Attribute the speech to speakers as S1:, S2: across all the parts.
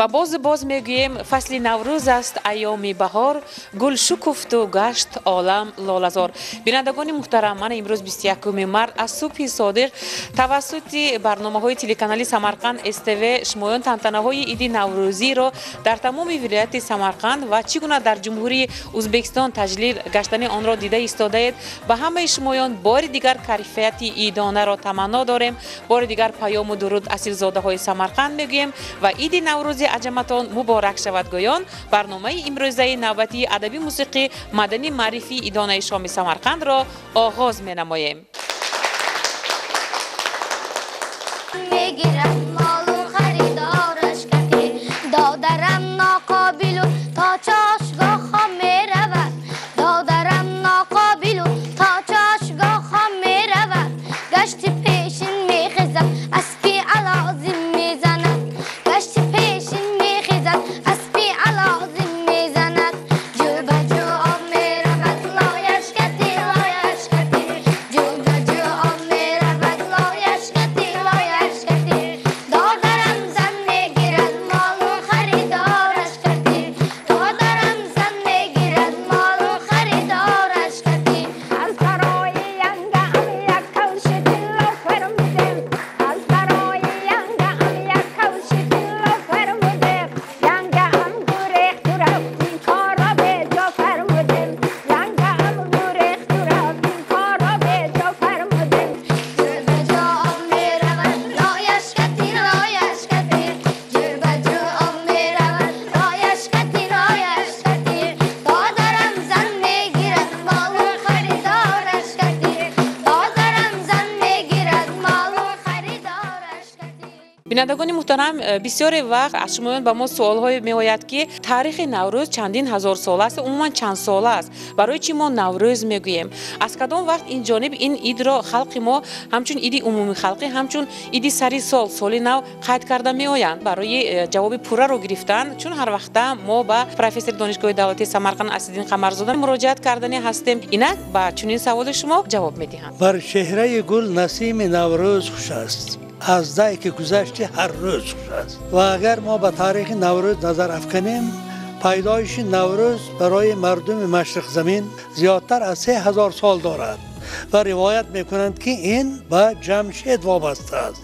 S1: Ва боз мегӯем, фасли Наврӯз аст, айёми баҳор, гул шукуфту гашт олам лолазор. Бинандагони муҳтарам, мана имрӯз 21 март аз субҳи содиқ тавассути барномаҳои телеканали Самарқанд СТВ шумоён тантанаҳои иди наврӯзиро дар тамоми вилояти Самарқанд ва чӣ гуна дар Ҷумҳурии Ӯзбекистон таҷлил гаштани онро дида истодаед. Ба ҳамаи шумоён бори дигар кайфияти идонаро таманно дорем. Бори дигар паёму дуруд асилзодаҳои Самарқанд мегӯем ва иди Наврӯзи аҷаматон муборак шавад гӯён. Барномаи имрӯзаи навбатии адабӣ, мусиқӣ, маданӣ, маърифии идонаи шоми Самарқандро оғоз менамоем.
S2: Мегирам молу харидораш кати, додарам ноқобилу то чошгоҳҳо меравад, додарам ноқобилу то чошгоҳҳо меравад, гашти пешин мехезад, аспи алозим мезанад, гашти пешин мехезад, аспи алозим мезанад, ҷӯ ба ҷӯ об меравад, лояш кати, лояш кати, ҷӯ ба ҷӯ об меравад, лояш кати, лояш кати, додарам зан мегирад, молу харидораш кати, додарам зан мегирад, молу харидораш кати.
S3: Аз барои янгаам як кавши тилло фармудем, аз барои янгаам як кавши тилло фармудем, янгаам гурехту рафт, ин корро беҷо фармудем, янгаам гурехту рафт, ин корро беҷо фармудем.
S2: Ҷӯ ба ҷӯ об меравад, лояш кати, лояш кати, ҷӯ ба ҷӯ об меравад, лояш кати, лояш кати, додарам зан мегирад, молу харидораш кати, додарам зан мегирад, молу харидораш кати.
S1: Бинандагони муҳтарам, бисёре вақт аз шумоён ба мо суолҳое меояд, ки таърихи Наврӯз чандин ҳазор сола аст, умуман чанд сола аст, барои чӣ мо Наврӯз мегӯем, аз кадом вақт ин ҷониб ин идро халқи мо ҳамчун иди умумихалқӣ, ҳамчун иди сари сол, соли нав қайд карда меоянд. Барои ҷавоби пурраро гирифтан, чун ҳар вақта мо ба профессори Донишгоҳи давлатии Самарқанд Асриддин Қамарзода муроҷиат кардани ҳастем. Инак ба чунин саволи шумо ҷавоб медиҳанд.
S4: Бар чеҳраи гул насими Наврӯз хуш аст, аз дай ки гузашти ҳар рӯз хуш аст. Ва агар мо ба таърихи Наврӯз назар афканем, пайдоиши Наврӯз барои мардуми Машриқзамин зиёдтар аз 3000 сол дорад ва ривоят мекунанд, ки ин ба Ҷамшед вобаста аст.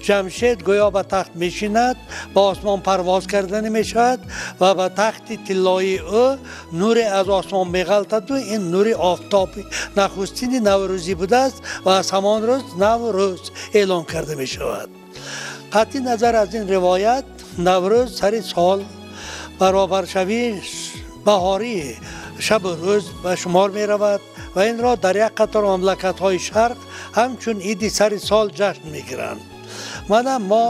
S4: Ҷамшед гӯё ба тахт мешинад, ба осмон парвоз кардани мешавад ва ба тахти тиллоии ӯ нуре аз осмон меғалтаду ин нури офтоби нахустини наврӯзӣ будааст ва аз ҳамон рӯз Наврӯз эълон карда мешавад. Қатъи назар аз ин ривоят, Наврӯз сари сол баробаршавии баҳории шабу рӯз ба шумор меравад ва инро дар як қатор мамлакатҳои шарқ ҳамчун иди сари сол ҷашн мегиранд. Мана мо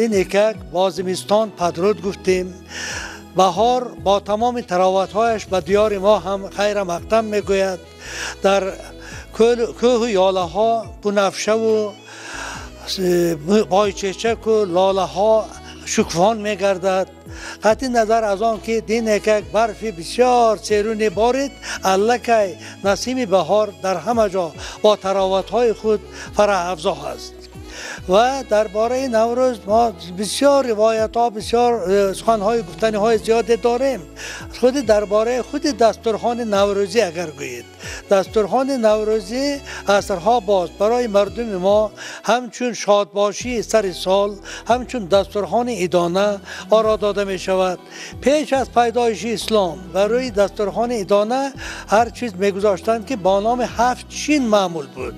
S4: ин екак бо зимистон падруд гуфтем. Баҳор бо тамоми тароватҳояш ба диёри мо ҳам хайра мақдам мегӯяд. Дар кӯҳу ёлаҳо бунафшаву бойчечаку лолаҳо шукфон мегардад. Қатъи назар аз он ки дин екак барфи бисёр серуне борид, аллакай насими баҳор дар ҳама ҷо бо тароватҳои худ фараҳафзо аст. Ва дар бораи Наврӯз мо бисёр ривоятҳо, бисёр суханҳои гуфтаниҳои зиёде дорем. Худи дар бораи худи дастурхони наврӯзӣ агар гӯед, дастурхони наврӯзӣ асрҳо боз барои мардуми мо ҳамчун шодбошии сари сол, ҳамчун дастурхони идона оро дода мешавад. Пеш аз пайдоиши ислом барои дастурхони идона ҳар чиз мегузоштанд, ки бо номи ҳафт чин маъмул буд.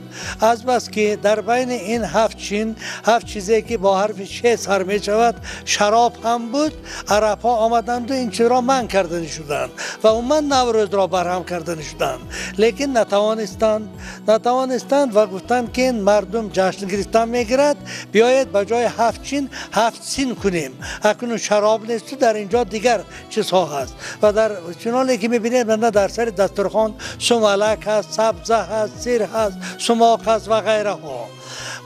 S4: Азбас ки дар байни ин ҳафт чин, ҳафт чизе ки бо ҳарфи ше сар мешавад, шароб ҳам буд, арабҳо омаданду ин чизро манъ кардани шуданд ва умуман Наврӯзро барҳам кардани шуданд, лекин натавонистанд ва гуфтанд, ки ин мардум ҷашн гирифтан мегирад, биёед ба ҷои ҳафт чин ҳафт син кунем. Акнун шароб несту дар инҷо дигар чизҳо ҳаст ва дар чуноне ки мебинед, мана дар сари дастурхон сумалак ҳаст, сабза ҳаст, сир ҳаст, сумоқ ҳаст ва ғайраҳо.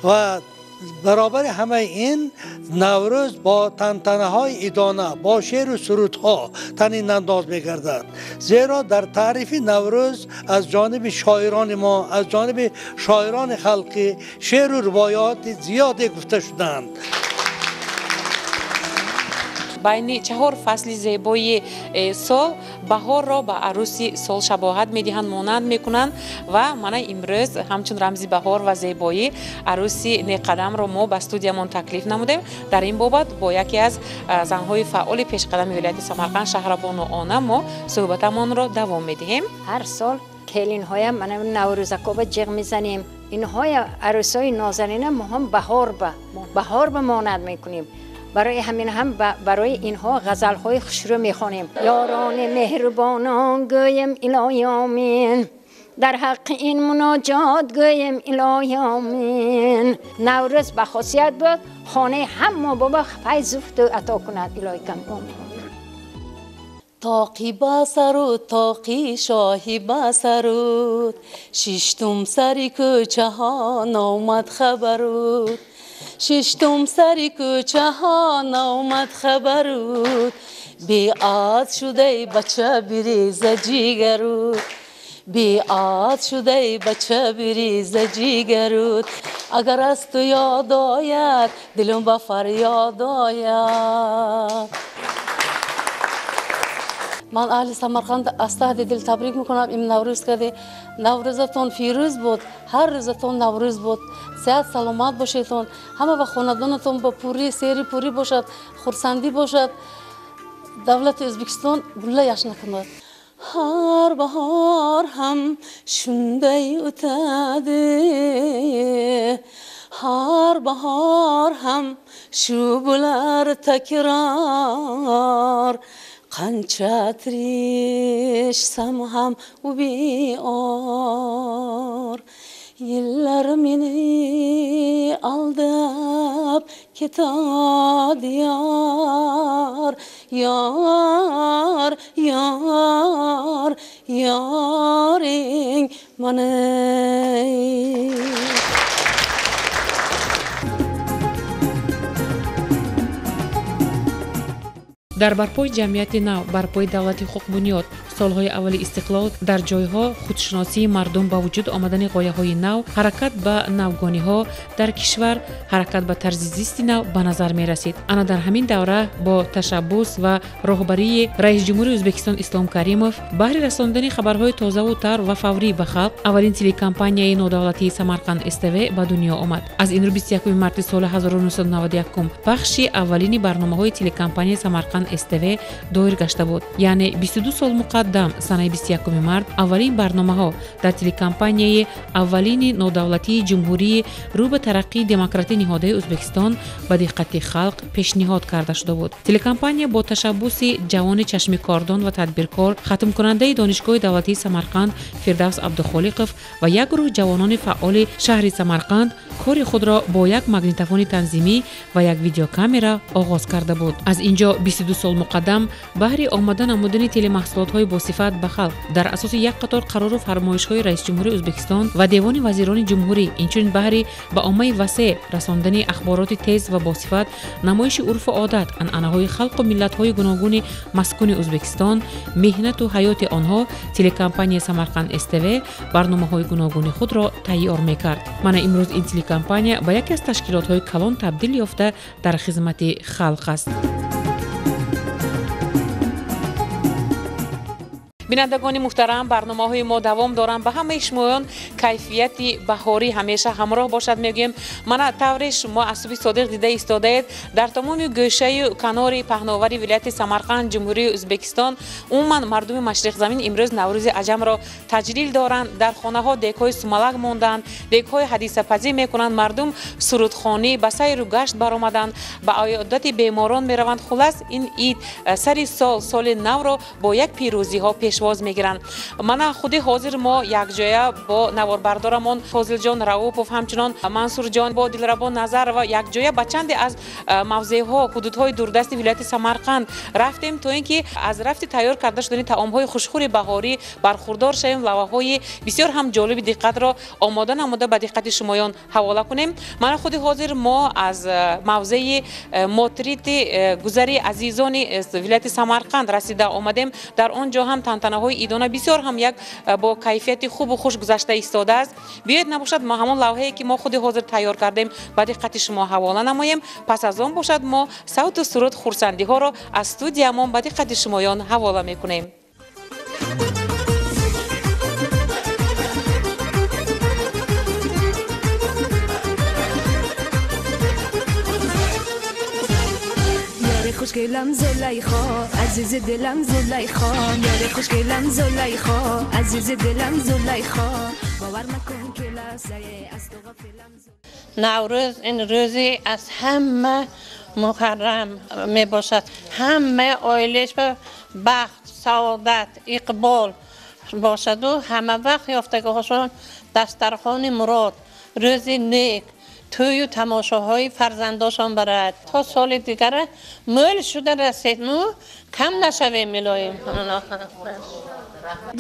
S4: Ва баробари ҳамаи ин Наврӯз бо тантанаҳои идона, бо шеъру сурудҳо танинандоз мегардад. Зеро дар таърифи Наврӯз аз ҷониби шоирони мо, аз ҷониби шоирони халқӣ шеъру ривоёти зиёде гуфта шуданд.
S1: Байни чаҳор фасли зебои сол баҳорро ба арӯси сол шабоҳат медиҳанд, монанд мекунанд ва мана имрӯз ҳамчун рамзи баҳор ва зебоӣ арӯси неққадамро мо ба студиямон таклиф намудем. Дар ин бобат бо яке аз занҳои фаъоли пешқадами вилояти Самарқанд Шаҳрабону Она мо суҳбатамонро давом медиҳем.
S3: Ҳар сол келинҳоям мана наврӯзакоба ҷиғ мезанем. Инҳоя арӯсҳои нозанина мо ҳам баҳор ба монанд мекунем. Барои ҳамин ҳам барои инҳо ғазалҳои хушрӯ мехонем. Ёрони меҳрубонон гӯем илоҳи омин, дар ҳаққи ин муноҷот гӯем илоҳи омин. Наврӯз ба хосият буд, хонаи ҳама бобо файзу футу ато кунад илоҳи кам омин.
S5: Тоқи басаруд, тоқи шоҳи басаруд, шиштум сари кӯчаҳо номад хабаруд, шиштум сари кӯчаҳо номад хабаруд, беад шудаи бача биреза ҷигаруд, беад шудаи бача биреза ҷигаруд, агар аз ту ёд ояд дилум ба фарёд ояд. Ман аҳли Самарқанд аз таҳти дил табрик мекунам. Ин Наврӯз каде Наврӯзатон фирӯз буд, ҳар рӯзатон Наврӯз буд. Сеҳат саломат бошедтон, ҳама ва хонадонатон бо пурӣ сери пурӣ бошад, хурсандӣ бошад. Давлати Ӯзбекистон гулла яшна кунад. Ҳар баҳор ҳам шундай o'tadi, ҳар баҳор ҳам shu bo'lar takror. Qancha tirishsam ham u beor, yillar meni aldab ketadi yor, yor, yor, yoring mani.
S1: Дар барпои ҷамъияти нав, барпои давлати ҳуқуқбунёд, солҳои аввали истиқлол дар ҷойҳо худшиносии мардум ба вуҷуд омадани ғояҳои нав, ҳаракат ба навгониҳо дар кишвар, ҳаракат ба тарзи зисти нав ба назар мерасид. Ана дар ҳамин давра бо ташаббус ва роҳбарии раисҷумҳури Ӯзбекистон Ислом Каримов баҳри расондани хабарҳои тозаву тар ва фаврӣ ба халқ аввалин телекомпанияи нодавлатии Самарқанд СТВ ба дунё омад. Аз ин рӯ 21 марти соли 1991 пахши аввалини барномаҳои телекомпанияи Самарқанд СТВ доир гашта буд. Яъне 22 сол муқаддам санаи 21 март аввалин барномаҳо дар телекомпанияи аввалини нодавлатии ҷумҳурии рӯ ба тараққии демократӣ ниҳодаи Ӯзбекистон ба диққати халқ пешниҳод карда шуда буд. Телекомпания бо ташаббуси ҷавони чашмикордон ва тадбиркор, хатмкунандаи Донишгоҳи давлатии Самарқанд Фирдавс Абдухолиқов ва як гурӯҳ ҷавонони фаъоли шаҳри Самарқанд кори худро бо як магнитофони танзимӣ ва як видеокамера оғоз карда буд. Аз ин ҷо 22 сол муқаддам баҳри омода намудани телемаҳсулотҳои босифат ба халқ дар асоси як қатор қарору фармоишҳои раисҷумҳури Ӯзбекистон ва Девони вазирони ҷумҳурӣ, инчунин баҳри ба оммаи васеъ расондани ахбороти тез ва босифат, намоиши урфу одат, анъанаҳои халқу миллатҳои гуногуни маскуни Ӯзбекистон, меҳнату ҳаёти онҳо, телекомпанияи Самарқанд СТВ барномаҳои гуногуни худро тайёр мекард. Мана имрӯз ин телекомпания ба яке аз ташкилотҳои калон табдил ёфта дар хизмати халқ аст. Бинандагони муҳтарам, барномаҳои мо давом доранд. Ба ҳамаи шумоён кайфияти баҳорӣ ҳамеша ҳамроҳ бошад мегӯем. Мана тавре шумо аз субҳи содиқ дида истодаед, дар тамоми гӯшаю канори паҳновари вилояти Самарқанд, ҷумҳурии Ӯзбекистон, умуман мардуми машриқзамин имрӯз Наврӯзи аҷамро таҷлил доранд. Дар хонаҳо дегҳои сумалак монданд, дегҳои ҳадисапазӣ мекунанд, мардум сурудхонӣ ба сайру гашт баромаданд, ба аёдати беморон мераванд. Хулас, ин ид сари сол, соли навро бо як пирӯзиҳо пешвоз мегиранд. Мана худи ҳозир мо якҷоя бо наворбардорамон Фозилҷон Раупов, ҳамчунон Мансурҷон бо Дилрабон Назарова якҷоя ба чанде аз мавзеъҳо, ҳудудҳои дурдасти вилояти Самарқанд рафтем, то ин ки аз рафти тайёр карда шудани таомҳои хушхӯри баҳорӣ бархурдор шавем, лаваҳои бисёр ҳам ҷолиби диққатро омода намуда ба диққати шумоён ҳавола кунем. Мана худи ҳозир мо аз мавзеи Мотрити гузари азизони вилояти Самарқанд расида омадем. Дар он ҷо ҳам Тантанаҳои идона бисёр ҳам як бо кайфияти хубу хуш гузашта истодааст. Биёед набошад мо ҳамон лавҳае ки мо худи ҳозир тайёр кардем ба диққати шумо ҳавола намоем. Пас аз он бошад мо савту суруд хурсандиҳоро аз студиямон ба диққати шумоён ҳавола мекунем.
S6: خوشگلم زلیخا عزیز دلم زلیخا یار خوشگلم زلیخا عزیز دلم زلیخا باور مکن که لحظه از تو غافلم.
S7: نوروز این روزی از همه محرم می باشد. همه عائلش به بخت، سعادت، اقبال باشد و همه وقت یافتگاهشان دسترخوان مراد، روز نیک توی تماشاهای فرزنداشان برد تا سال دیگر مول شده رسید مو کم نشویم میلاییم.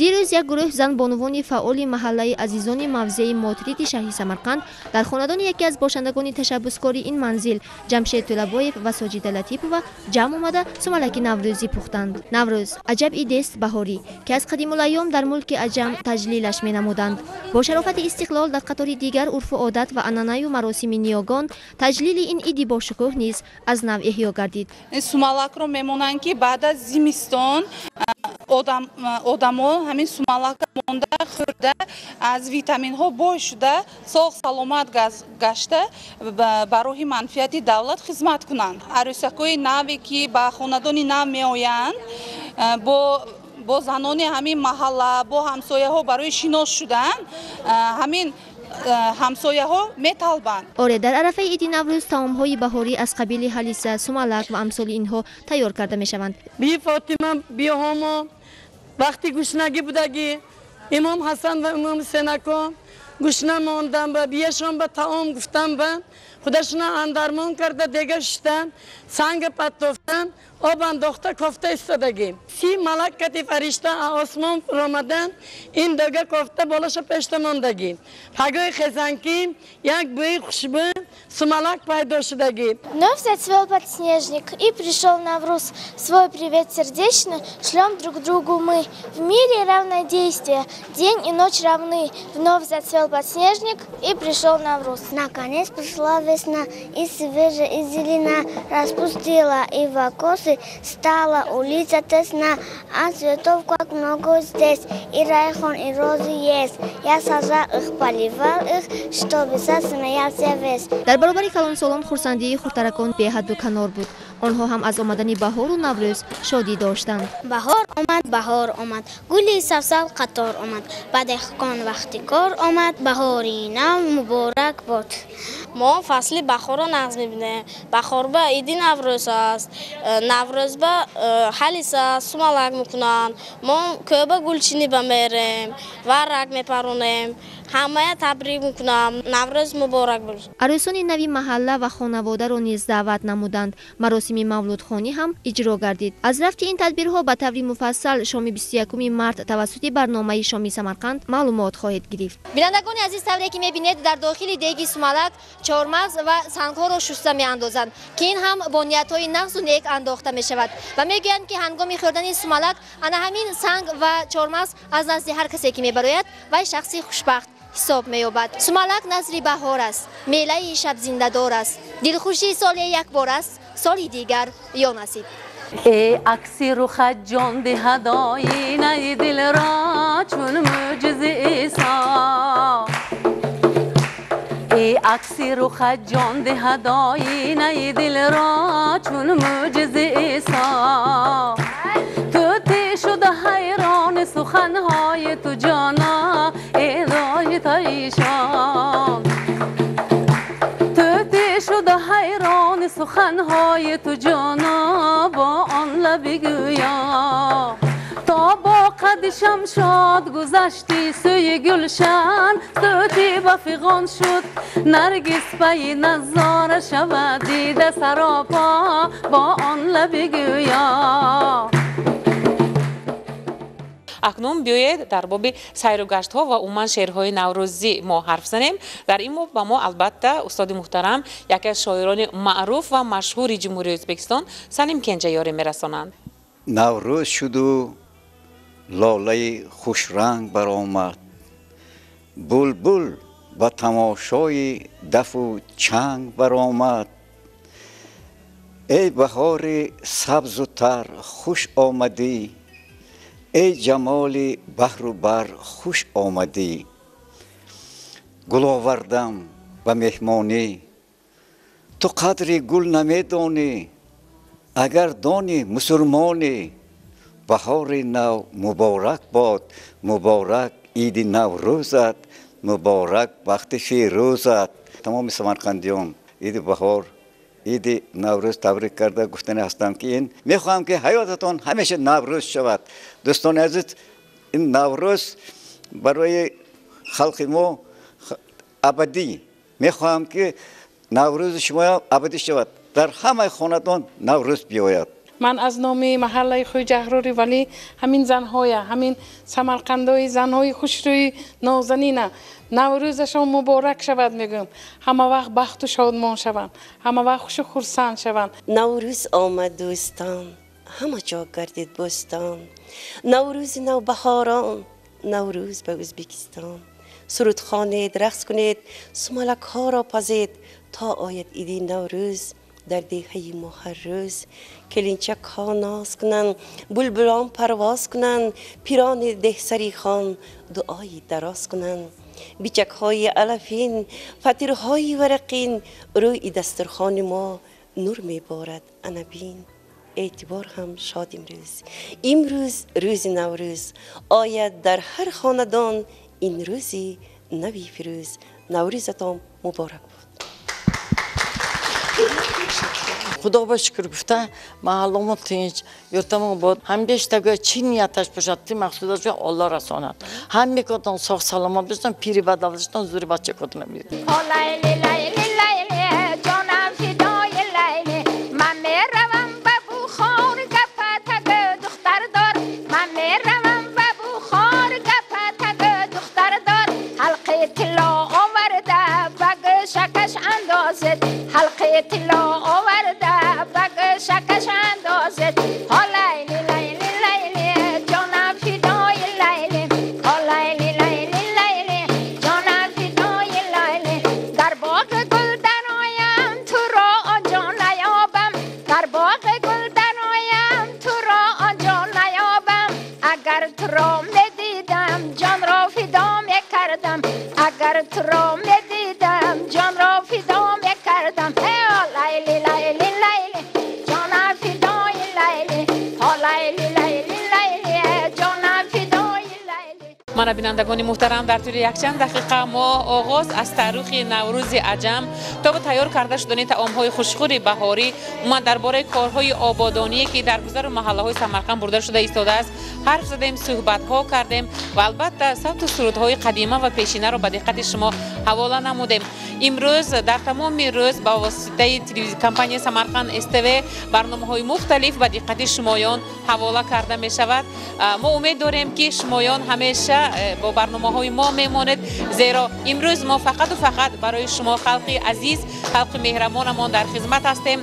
S2: Дирӯз як гурӯҳ зан бонувони фаъоли маҳаллаи азизони мавзеи Мотрити шаҳри Самарқанд дар хонадони яке аз бошандагони ташаббускори ин манзил Ҷамшед Тӯлабоев ва Соҷида Латипова ҷамъ омада сумалаки наврӯзӣ пухтанд. Наврӯз аҷаб идест баҳорӣ, ки аз қадимулайём дар мулки аҷам таҷлилаш менамуданд. Бо шарофати истиқлол дар қатори дигар урфу одат ва анъанаю маросими ниёгон таҷлили ин иди бошукӯҳ низ аз нав эҳё гардид.
S8: Сумалакро мемонанд, ки баъд аз зимистон одамо ҳамин сумалака монда хӯрда аз витаминҳо бой шуда соғ саломат гашта ба роҳи манфиати давлат хизмат кунанд. Арӯсакҳои наве ки ба хонадони нав меоянд бо занони ҳамин маҳалла бо ҳамсояҳо барои шинос шудан ҳамин ҳамсояҳо металбанд.
S2: Оре, дар арафаи иди Наврӯз таомҳои баҳорӣ аз қабили ҳалиса, сумалак ва амсоли инҳо тайёр карда мешаванд.
S9: Би Фотима, би Ҳомо вақти гушнагӣ будагӣ имом Ҳасан ва имом Ҳусейнако гушна мондан ба биешон ба таом гуфтан ба худашона андармон карда дега шиштан санга паттофтан об андохта кофта истодагӣ. 30 малак кати фаришта осмон фуромадан ин дега кофта болаша пешта мондагӣ. Пагои хезанкӣ як бӯи хушбӯ сумалак пайдо шудагӣ.
S10: Вновь зацвел подснежник и пришел Навруз. Свой привет сердечный шлем друг другу мы. В мире равнодействие, день и ночь равны. Вновь зацвел подснежник и пришел Навруз.
S11: Наконец пришла весна, и свежая, и зелена распустила, и в стала улица тесна, а цветов как много здесь, и райхон, и розы есть. Я сажал их, поливал их, чтобы сад смеялся весь.
S2: Дар баробари калонсолон хурсандии хурдтаракон беҳадду канор буд. Онҳо ҳам аз омадани баҳору Наврӯз шодӣ доштанд.
S10: Баҳор омад, баҳор омад, гули савсал қатор омад, ба деҳқон вақти кор омад, баҳори нав муборак бод.
S12: Мо фасли баҳорро нағз мебинем. Баҳор ба иди Наврӯз аст. Наврӯз ба ҳалиса, сумалак мекунанд. Мо кӯба гулчинӣ ба мерем, варак мепаронем. Ҳамая табрик мекунам. Наврӯз муборак бошад.
S2: Арӯсони нави маҳалла ва хонаводаро низ даъват намуданд. Маросими мавлудхонӣ ҳам иҷро гардид. Аз рафти ин тадбирҳо ба таври муфассал шоми 21 март тавассути барномаи шоми Самарқанд маълумот хоҳед гирифт.
S13: Бинандагони азиз, тавре ки мебинед, дар дохили деги сумалак чормағз ва сангҳоро шуста меандозанд, ки ин ҳам бо ниятҳои нағзу нек андохта мешавад ва мегӯянд, ки ҳангоми хӯрдани сумалак ана ҳамин санг ва чормағз аз назди ҳар касе ки мебарояд, вай шахси хушбахт ҳисоб меёбад. Сумалак назри баҳор аст, мелаи шабзиндадор аст, дилхушии соле як бор аст, соли дигар ё насиб.
S5: Э акси рухат ҷон диҳад оинаи дилро чун мӯъҷизи Исо. Э акси рухат ҷон диҳад оинаи дилро чун мӯъҷизи Исо. Тӯтӣ шуда ҳайрони суханҳои ту ҷоно, э роҳи таишон. Тӯтӣ шуда ҳайрони суханҳои ту ҷоно, бо он лаби гӯё. То бо қади шамшод гузашти сӯи гулшан, сӯти ба фиғон шуд наргиз пайи назора шавад дида саропо бо он лаби гӯё.
S1: Акнун биёед дар боби сайру гаштҳо ва умуман шеърҳои наврӯзӣ мо ҳарф занем. Дар ин боб ба мо албатта устоди муҳтарам, яке аз шоирони маъруф ва машҳури Ҷумҳурии Ӯзбекистон Салим Кенҷа ёрӣ мерасонанд.
S14: Наврӯз шуду Лолаи хушранг баромад, булбул ба тамошои дафу чанг баромад. Эй баҳори сабзу тар хуш омадӣ, эй ҷамоли баҳру бар хуш омадӣ. Гул овардам ба меҳмонӣ, ту қадри гул намедонӣ, агар донӣ мусулмонӣ. Баҳори нав муборак бод, муборак иди Наврӯзат, муборак бахти фирӯзат. Тамоми самарқандиён иди баҳор, иди Наврӯз табрик карда гуфтани ҳастам, ки ин мехоҳам, ки ҳаётатон ҳамеша Наврӯз шавад. Дӯстони азиз, ин Наврӯз барои халқи мо абадӣ. Мехоҳам, ки Наврӯзи шумо абадӣ шавад, дар ҳамаи хонадон Наврӯз биёяд.
S15: Ман аз номи маҳаллаи Хӯҷаҳрори Валӣ ҳамин занҳоя, ҳамин самарқандои занҳои хушрӯи нозанина Наврӯзашон муборак шавад мегӯям. Ҳама вақт бахту шодмон шаванд, ҳама вақт хушу хурсанд шаванд.
S16: Наврӯз омад, дӯстон, ҳама ҷо гардид бӯстон. Наврӯзи навбаҳорон, Наврӯз ба Ӯзбекистон. Суруд хонед, рақс кунед, сумалакҳоро пазед, то ояд иди Наврӯз дар деҳаи мо ҳар рӯз. Келинчакҳо ноз кунанд, булбулон парвоз кунанд, пирони деҳсари хон дуои дароз кунанд. Бичакҳои алафин, фатирҳои варақин, рӯи дастурхони мо нур меборад анабин. Эътибор ҳам шод имрӯз, имрӯз рӯзи Наврӯз, ояд дар ҳар хонадон ин рӯзи нави фирӯз. Наврӯзатон муборак бод.
S9: Худо ба шукр гуфта, маҳалламон тинч, юртамон обод. Ҳам бештага чӣ нияташ бошад, чӣ мақсудаш бошад, Аллоҳ расонад. Ҳам мекотон соғ саломат бошанд, пири бадавлатшон, зури бачакотон бирад.
S3: Лайли, лайли, лайли, ҷонам фидои Лайли. Ман меравам ба Бухор, гапатага духтар дор. Ман меравам ба Бухор, гапатага духтар дор. Ҳалқаи тилло оварда, ба гӯшакаш андозед. Ҳалқаи тилло оварда, ба гӯшакаш андозед. Ҳо Лайли, лайли, лайли, ҷонам фидои Лайли. Ҳо Лайли, лайли, лайли, ҷонам фидои Лайли. Дар боғи гул дароям, туро он ҷо наёбам. Дар боғи гул дароям, туро он ҷо наёбам. Агар туро медидам, ҷонро фидо мекардам. Агар туро медидам, ҷонро фидо мекардам. Лайли, лайли, лайли, ҷонам фидои Лайли. Ҳо Лайли, лайли, лайли, ҷонам фидои Лайли.
S1: Мана, бинандагони муҳтарам, дар тӯли якчанд дақиқа мо оғоз аз таърихи Наврӯзи аҷам то ба тайёр карда шудани таомҳои хушхӯри баҳорӣ, умуман дар бораи корҳои ободоние, ки дар гузару маҳаллаҳои Самарқанд бурда шуда истодааст, ҳарф задем, суҳбатҳо кардем ва албатта савту сурудҳои қадима ва пешинаро ба диққати шумо ҳавола намудем. Имрӯз дар тамоми рӯз ба воситаи компанияи Самарқанд СТВ барномаҳои мухталиф ба диққати шумоён ҳавола карда мешавад. Мо умед дорем, ки шумоён ҳамеша бо барномаҳои мо мемонед, зеро имрӯз мо фақату фақат барои шумо, халқи азиз, халқи меҳрабонамон, дар хизмат ҳастем.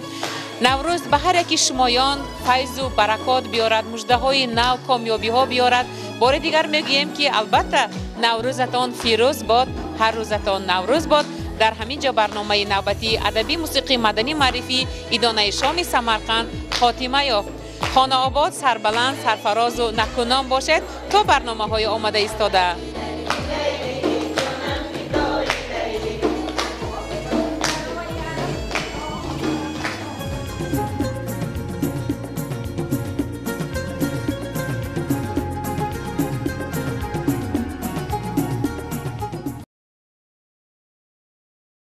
S1: Наврӯз ба ҳар яки шумоён файзу баракот биёрад, муждаҳои нав, комёбиҳо биёрад. Бори дигар мегӯем, ки албатта Наврӯзатон фирӯз бод, ҳар рӯзатон Наврӯз бод. Дар ҳамин ҷо барномаи навбатии адабӣ, мусиқӣ, маданӣ, маърифӣ «Идонаи шоми Самарқанд» хотима ёфт. Хонаобод, сарбаланд, сарфарозу накуном бошед то барномаҳои омада истода.